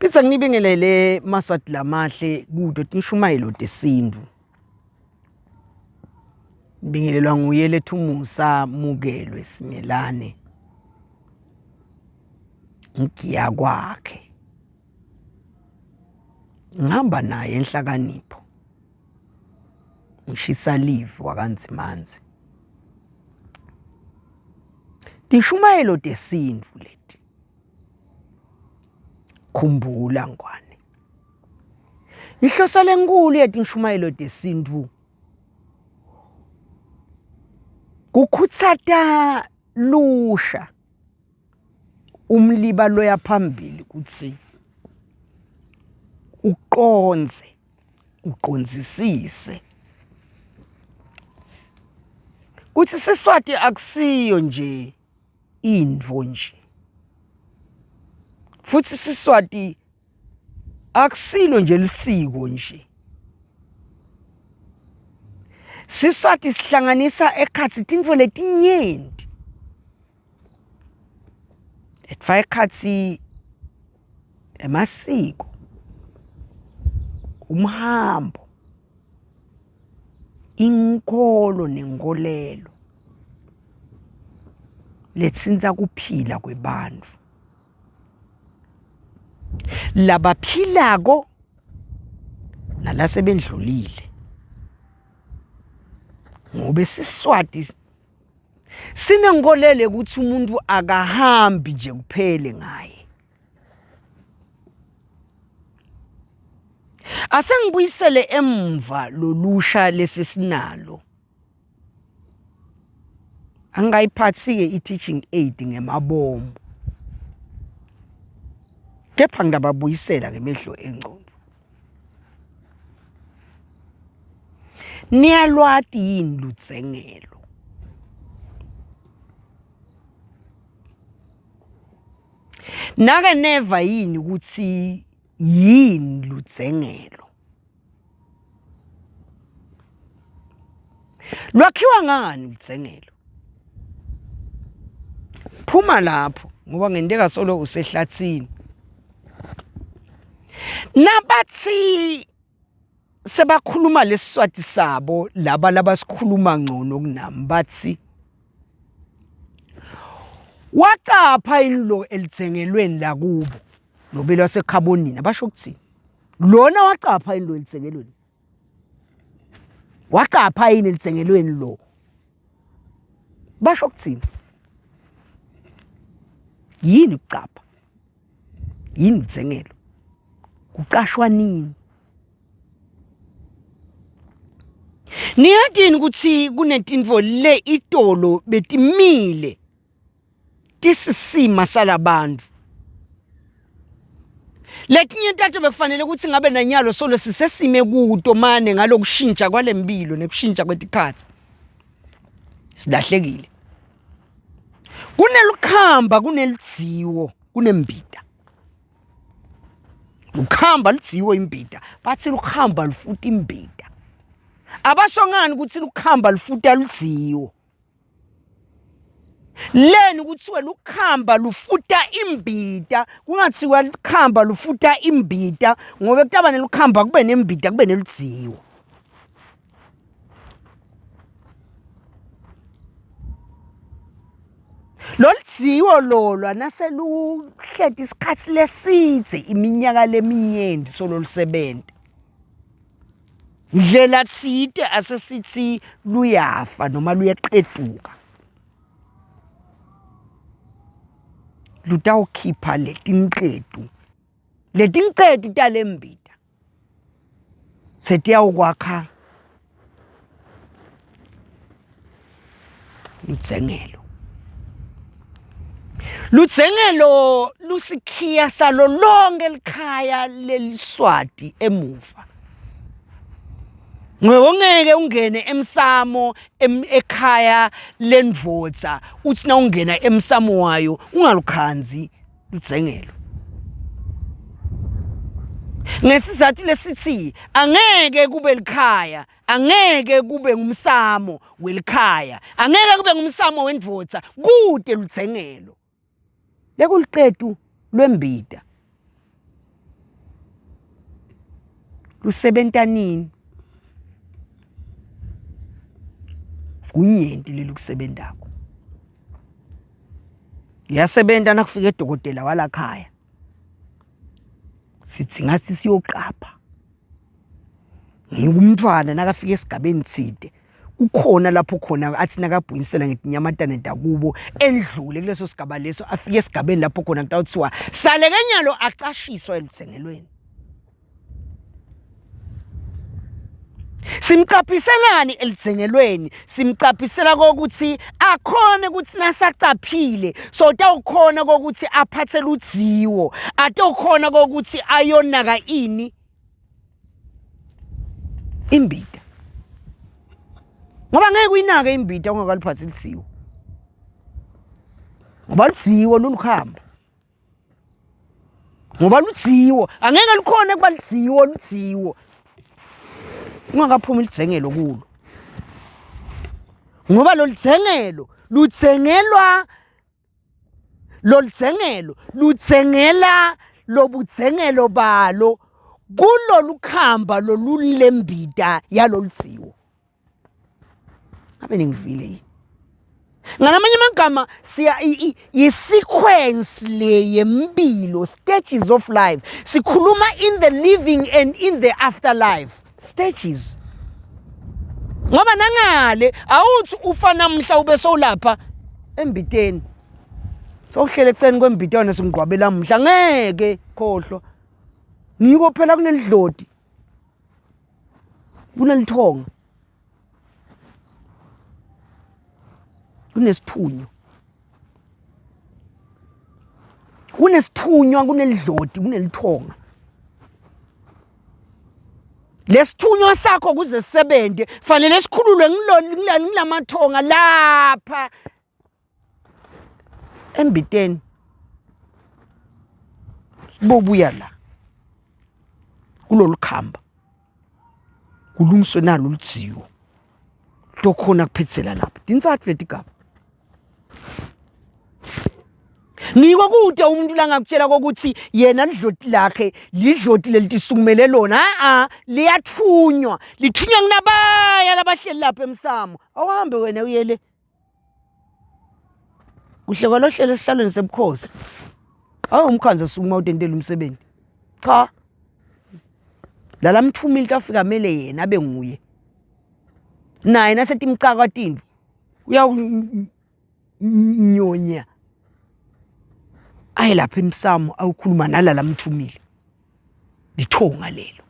Phitsa nginibingelele Maswati lamahle kuto tinshumayelo tesintfu. Ngibingelelwa nguye Lethumusa Mukelwe Simelane. Ngigiya kwakhe. Ngihamba naye enhlakanipho. Ngishisa live wakaNdzimandze. Tishumayelo tesintfu leti. Khumbula Ngwane. Inhloso lenkulu yetinshumayelo tesintfu kukhutsata lusha umliba loya phambili kutsi uqondze uqondzisise kutsi Siswati akusiyo nje intfo nje futsi Siswati akusilo nje lisiko nje. Siswati sihlanganisa ekhatsi tintfo letinyenti. Letfaka ekhatsi emasiko, umhambo, inkholo nenkholelo letsintsa kuphila kwebantfu. Labaphilako nalasebendlulile ngobe siSwati sinenkolelo yokuthi umuntu akahambi nje kuphele ngaye. Asengibuyisele emva lolusha lesesinalo. Angikayiphathi-ke i-teaching aid ngemabomu kepha ngingababuyisela ngemehlo engcondvo. Niyalwati yini ludzengelo? Nake neva yini ukuthi yini ludzengelo? Lwakhiwa ngani udzengelo? Phuma lapho ngoba ngenteka solo usehlathini. Nabathi sebakhuluma lesiswati sabo laba labasikhuluma ngcono kunami bathi wacapha yini lo elidzengelweni lakubo lobe lwasekhabonini abasho ukuthini lona wacapha yini lo elidzengelweni wacapha yini elidzengelweni lo basho ukuthini yini ukucapha yini udzengelo kucashwa nini niyatini ukuthi kunetintfo le itolo betimile tisisima salabantu letinye tato bekufanele ukuthi ngabe nanyalo solo sisesime kuto mane ngalokushintsha kwalempilo nekushintsha kwetikhatsi silahlekile kunelukhamba kuneludziwo kunembida lukhamba ludziwo imbida bathi lukhamba lufuta imbida abasho ngani ukuthi lukhamba lufuta ludziwo leni kuthiwe lukhamba lufuta imbita kungathiwa lukhamba lufuta imbita ngobe kutaba nelukhamba kube nembita kube neludziwo Loludziwo lolwa naseluhleti isikhathi lesidze iminyaka leminyenti solo lusebenta. Ndlela tsite asesithi luyafa noma luyaqeduka. Lutawukhipha letinqedu. Letinqedu talembita setiyawukwakha ludzengelo. Ludzengelo lusikhiya salo lonke likhaya leliswati emuva. Ngoba ungeke ungene emsamo ekhaya lendvodza uthi nawungena emsamo wayo ungalukhandzi ludzengelo. Ngesizathu lesithi angeke kube likhaya angeke kube ngumsamo welikhaya angeke kube ngumsamo wendvodza kute ludzengelo lekuliqetu lwembida. Lusebenta nini? Kunyenti lelikusebentako. Liyasebenta nakufika edokotela walakhaya. Sithi ngathi siyoqapha. Ngingumntfwana nakafika esigabeni tsite kukhona lapho khona athi nakabhunyisela ngetinyamatane takubo endlule kuleso sigaba leso afike esigabeni lapho khona kutawuthiwa sale kenyalo acashiswa elutsengelweni. Simqaphiselani elidzengelweni? Simqaphisela kokuthi akhone ukuthi nasacaphile so utawukhona kokuthi aphathe ludziwo, atokhona kokuthi ayonaka ini imbita. Ngoba ngeke uyinake imbita ungakaliphathi lidziwo. Ngoba ludziwo lulukhamba. Ngoba ludziwo angeke lukhona kuba ludziwo ludziwo ungakaphumi lidzengelo kulo. Ngoba loludzengelo ludzengelwa loludzengelo ludzengela lobudzengelo balo kulolukhamba lolulembita yaloludziwo. Ngabe ningivile yini? Ngalamanye amagama siya yi-sequence le yempilo, stages of life. Sikhuluma in the living and in the afterlife. Stages. Ngoba nangale awuthi ufa namhla ube sowulapha embiteni. Sowuhlele eceleni kwembita wena singqwabe lamhla ngeke khohlwa. Ngiko phela kunelidloti. Kunelithonga. Kunesithunywa. Kunesithunywa, kunelidloti, kunelithonga. Lesithunywa sakho kuze sisebenze fanele sikhululwe ngilamathonga lapha embiteni. Sibobuya la kulolu khamba. Kulungiswe nalo ludziwo tokhona kuphethela lapho tintsatfu letigaba ngiko kude umuntu langakutshela kokuthi yena lidloti lakhe lidloti lelitisukumele lona a liyathunywa lithunywa kunabaya labahleli lapha emsamo awuhambe wena uyele kuhle kwalohlele esihlalweni sebukhosi awumkhanzi osukuma utentela umsebenzi cha lala mthumile tafika mele yena abe nguye naye nasetimcaka tintfo uyawunyonya aye lapha emsamo ayokhuluma nalala mthumile lithonga lelo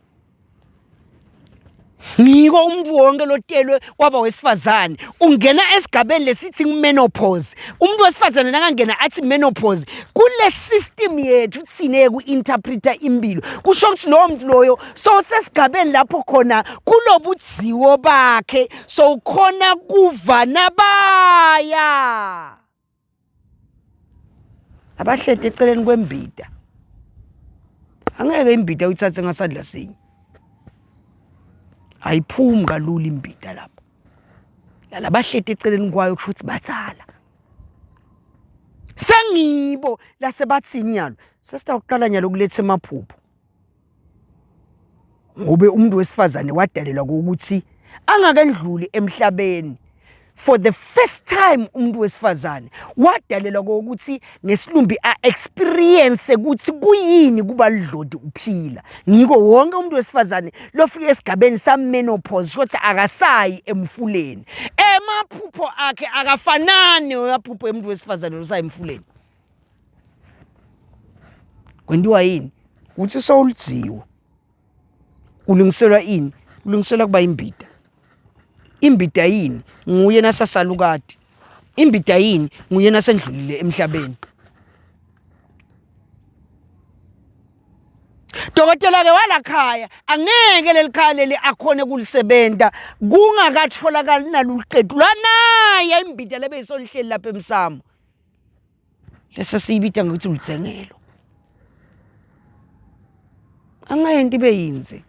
ngiko umuntu wonke lotelwe waba wesifazane ungena esigabeni lesithi menopause umuntu wesifazane nakangena athi menopause kule system yethu thina yeku-interpreta impilo kusho ukuthi lowo muntu loyo so sesigabeni lapho khona kulobudziwo bakhe sowukhona kuva nabaya abahleti eceleni kwembida angeke imbida uyithathe ngasandla sinye ayiphumi kalula imbida lapha lalabahleti eceleni kwayo kusho ukuthi batsala sengibo lasebathini nyalo sesitawuqala nyalo kuletha emaphupho ngobe umuntu wesifazane wadalelwa ukuthi angakendluli emhlabeni for the first time umuntu wesifazane wadalelwa ukuthi ngesilumbi a-experience ukuthi kuyini kuba lidloti uphila ngiko wonke umuntu wesifazane lofike esigabeni sa-menopause sho ukuthi akasayi emfuleni emaphupho akhe akafanani nemaphupho emuntu wesifazane losayi emfuleni Kwentiwa yini? Ukuthi sewulidziwe. Ulungiselwa ini? Ulungiselwa kuba imbida. Imbida yini? Nguye nasasalukati. Imbida yini? Nguye nasendlulile emhlabeni. Dokotela ke walakhaya angeke leli khaya leli akhone kulisebenta kungakatholakali naluqedu lwanaye imbida lebe isolihleli lapha emsamo. Lesa siyibita ngokuthi ludzengelo. Angayenti ibe yindze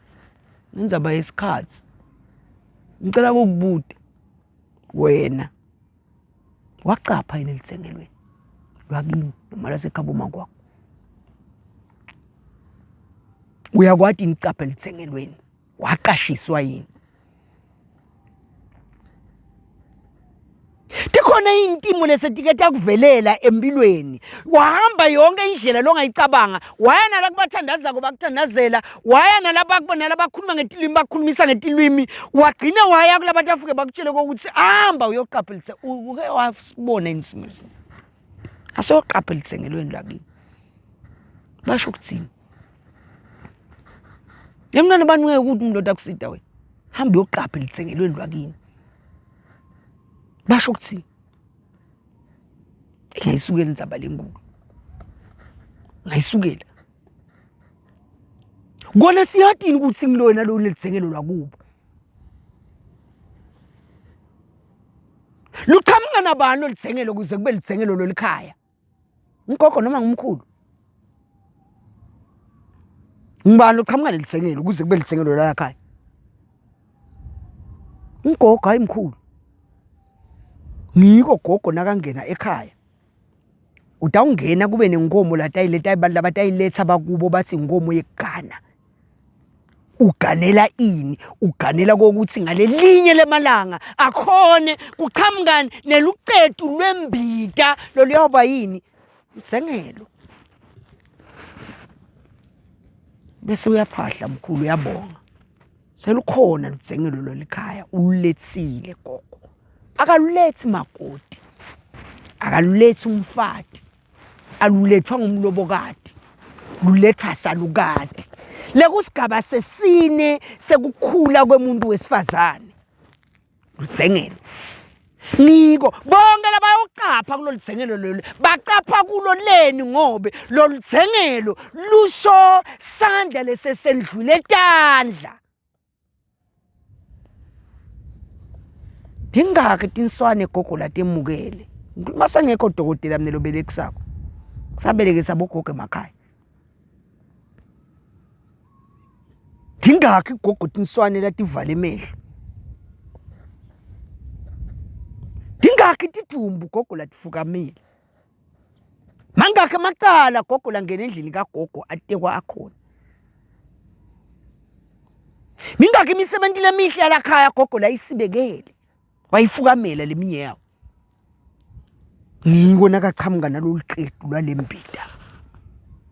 ngendzaba yesikhathi. Ngicela ukukubuta wena wacapha yini elidzengelweni lwakini noma lasekhabo makwakho? Uyakwati yini kucapha elidzengelweni? Waqashiswa yini? Tikhona iy'ntimo lesetike takuvelela empilweni wahamba yonke indlela longayicabanga waya nala kubathandazako bakuthandazela waya nalaba nalabakhuluma ngetilwimi bakhulumisa ngetilwimi wagcina waya kulabantu afike bakutshele kokuthi hamba uyoqaphelisa uke wasibona insimo asoqaphelise ngelweni lwakini basho ukuthini Yemntwana bani ngeke ukuthi umuntu otakusida wena hamba uyoqapha elithengelweni lwakini basho ukuthini ngayisukela indzaba lenkulu ngayisukela kona siyatini ukuthi ngilona lo lelithengelo lwakubo luqhamuka nabani loluthengelo kuze kube lithengelo lolikhaya Ngigogo noma ngumkhulu? Ngibani oqhamuka nelithengelo ukuze kube lithengelo lalakhaya? Ugogo hayi mkhulu. Ngiko gogo nakangena ekhaya. Utawungena kube nenkomo latayiletha labatayiletha bakubo bathi inkomo yekugana. Uganela ini? Uganela kokuthi ngalelinye lemalanga akhone kuqhamukani nelucetu lwembita loluyoba yini? Uthengelo. Bese uyaphahla mkhulu uyabonga. Selukhona ludzengelo lolikhaya ululetsile gogo. Akalulethi makoti. Akalulethi umfati. Alulethwa ngumlobokati. Lulethwa salukati. Lekusigaba sesine sekukhula kwemuntu wesifazane. Ludzengelo. Ngiko bonke labayoqapha kulolu dzengelo lolu baqapha kulo leni ngobe lolu dzengelo lusho sandla lesesendlule tandla. Tingaki tinswane gogo latemukele masengekho dokotela mina lobelekisako kusabelekisa bogogo emakhaya. Tingaki gogo tinswane lativala emehlo tingaki tidumbu gogo latifukamile mangakhi amacala gogo langena endlini kagogo atekwa akhona mingakhi imisebenzi lemihle yalakhaya gogo layisibekele wayifukamela leminye yawo ngiko nakachamuka nalolu qedu lwalembida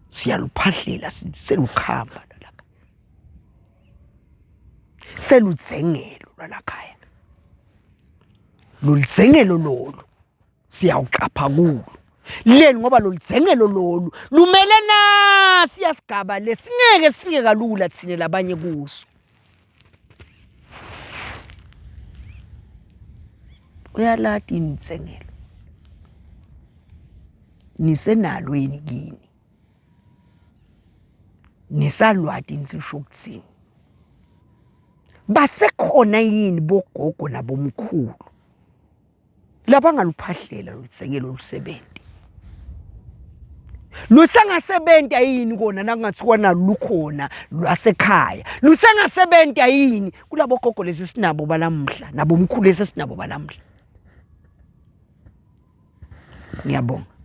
siyaluphahlela selukhamba lwalakha seludzengelo lwalakhaya loludzengelo lolu siyawuqapha kulo leni ngoba loludzengelo lolu lumele nasiya sigaba lesingeke sifike kalula thina labanye kuso Uyalati imitsengelo. Nisenalo yini kini? Nisalwati nisisho ukuthini? Basekhona yini bogogo nabomkhulu? Labangaluphahlela lolusekelo olusebenzi lusengasebenta yini kona nakungathiwa nalo lukhona lwasekhaya lusengasebenta yini kulabo gogo lesi sinabo balamhla nabomkhulu lesi sinabo balamhla ngiyabonga.